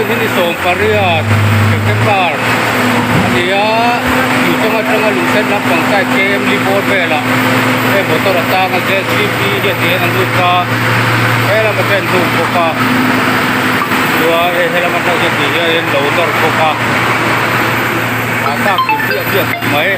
Vawiin hi ni 18 September a ni a, Tuichawng atanga lungsen lampang side KM li bawr velah heng motor a tang a JCB hian ti hian an lut a, he lam atang an lut bawk a, chuan hei helam atang hian ti hian lo nawr bawk a, a tak in biak biak khawp mai.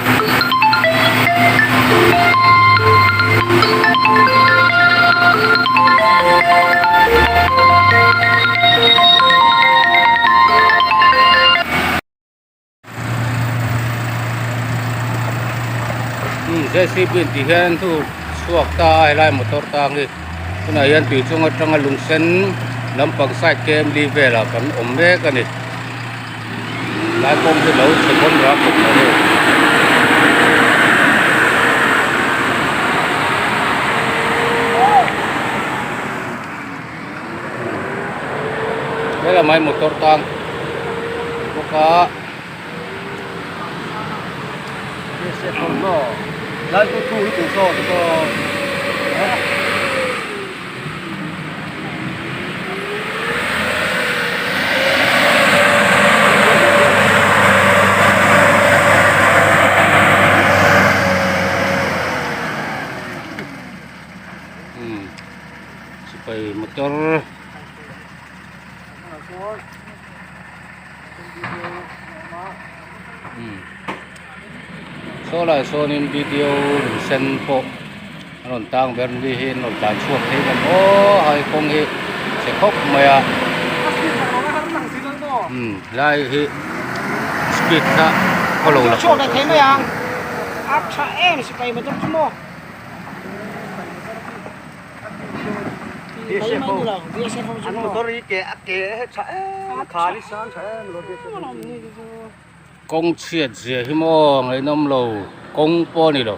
JCB in tih hian thu chhuak ta a helai motor tang hi tunah hian tui chung atanga lung sen lampang side kemli velah kan awm mek a ni. Lai kawng hi lo chhe pawn rak khawp mai hei. He lamah hian motor tang bawk a. Sipai motor saw lai sawnin video lung sen pawh a rawn tang ber ni hi an rawn tlan chhuak thei ang aw hai kawng hi chhe khawp mai a umm helai hi speed kha khaw lo la Kawng chhiat zia hi maw ngaihnawm lo kawng pawh a ni lo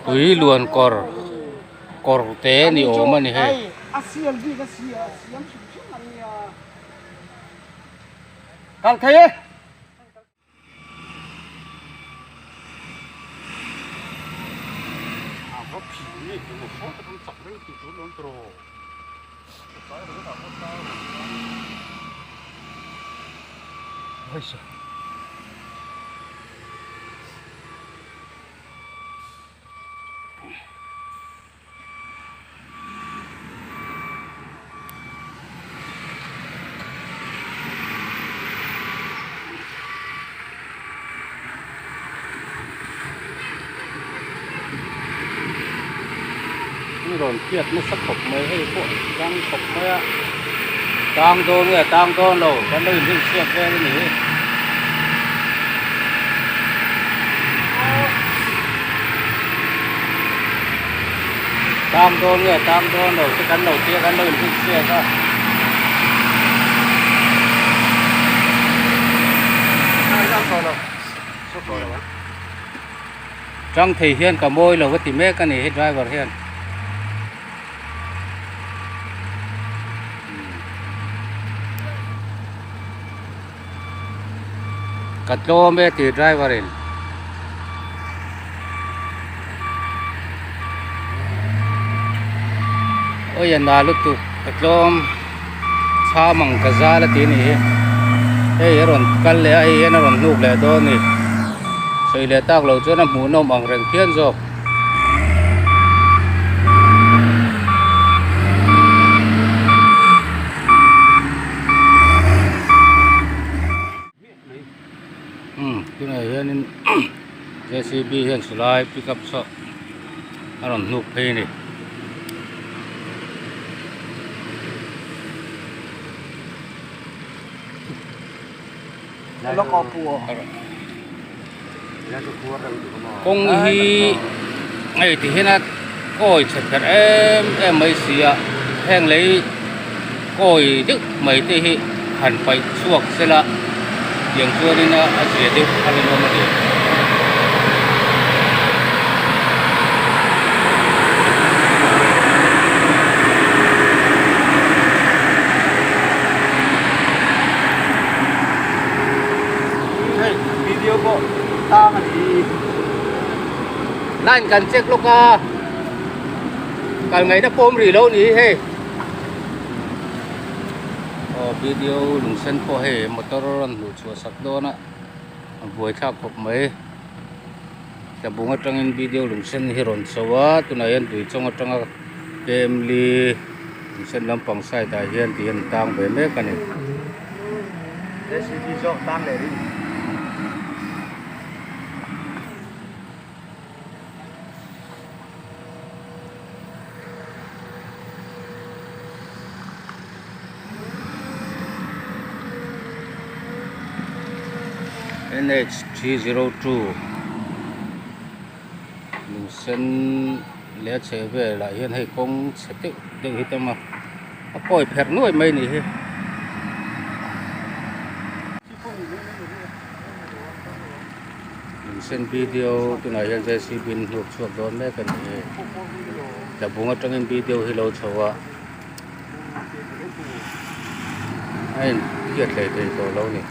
tui luan kawr kawr te ni awm a ni hei. Rawn phiat nasa khawp mai hei pawh tang khawp mai a tang dawn nge tang dawn lo kan lo inrinchhiat vel a ni hi. Tang dawn nge tang dawn lo te kan lo tia kan lo inrinchhiat a. Tang thei hian ka mawi lo a ti mek a ni hi driver hian. Ka tlawm e tih driver in. Oi a na lutuk ka tlawm chham ang ka zal a ti a nih hi hei a rawn kal leh a hei hian a rawn hnuk leh dawn a ni sawi leh tak loh chuan a hmuhnawm ang reng phian zawk. Umm tunah hianin JCB hian silai pick up saw a rawn hnuk phei a ni. Kawng hi hei ti hian a kawi chhe kher em em mai si a heng lei kawi deuh mai te hi han paih chhuak sela tiang chuanin a zia deuh a rinawm a ni. Hei video pawh tang a ni. Line kan check lawk a kal ngaihna pawm rih lo ni hei. Aw. Video lungsen pawh hei motor an hmuh chhuah sak dawn a a buaithlak khawp mai tlabung atangin video lungsen hi rawn chho a tunah hian tuichawng atanga kemli lungsen lampang side ah hian ti hian an tang ve mek a ni. NH 302 lungsen leh a chheh velah hian hei kawng chhe deuh deuh hi tam a a kawi pherh nuai mai a nih hi. Lungsen video tunah hian JCB in hnuk chhuak dawn mek a ni hei tlabung atangin video hi lo chho a a in hriat hlei thei tawh lo a ni.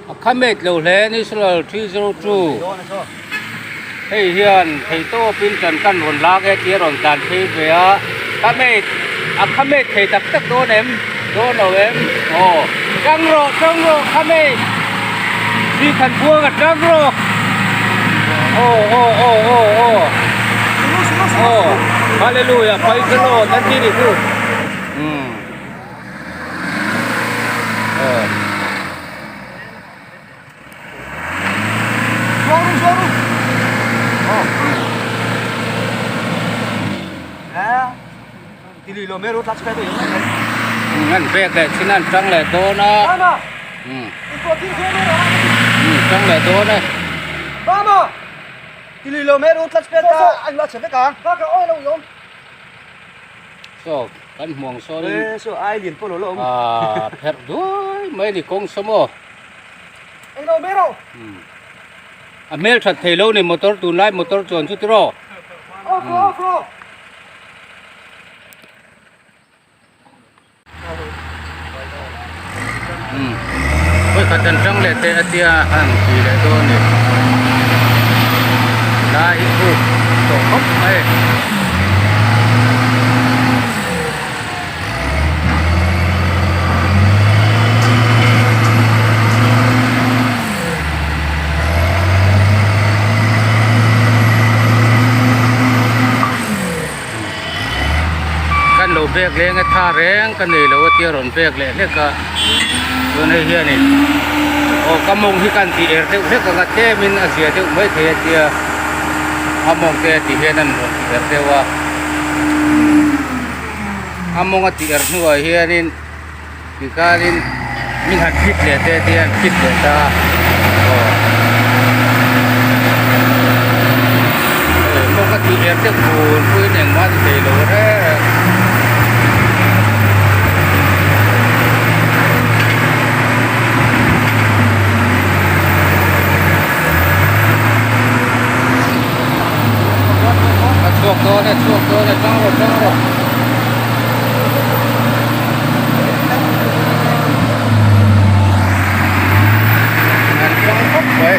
A khamet lo hle national 302 hei hian theihtawpin ṭan kan rawn lak e tih a rawn tlan phei ve a khamet a khamet thei tak tak dawn em dawn lo em aw ṭang rawh ṭang rawh khamet chi khan buang a ṭang rawh aw aw aw aw aw aw hallelujah praise the lord an ti nih chu umm. An vek leh chin an tang leh dawn a tang leh dawn e. Saw kan hmuang sawn in saw ai lian pawh lo la awm ah pherh duai mai ni kawng saw maw englo mai ro a hmel that thei lo ni motor tunlai motor chuan chu tiraw off ro off ro Vawikhat an tang leh teh a tia han ti leh dawn a ni. Lai hi khuk tawh khawp mai. Kan lo bek leng a tha reng ka nei lo a tia rawn bek leh hlek a chuan hei hianin aw ka mawng hi kan tih er deuh hlek ang a tlemin a zia deuh mai thei a tia a mawng te ti hian an rawn tih er deuh a a mawng a tih er hnuah hianin tikhanin min han fit leh te te an fit leh ta aw mawng a tih er deuh fur pawhin engmah a ti thei lo reng. A chhuak dawn e chhuak dawn e tang rawh tang rawh. An tang khawp mai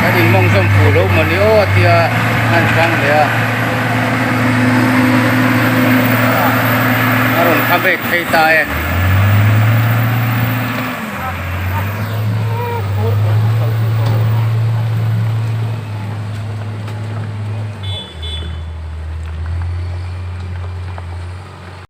kan in mawng zawm fuh lo mawni aw a tia an tang leh a a rawn kha bek phei ta e.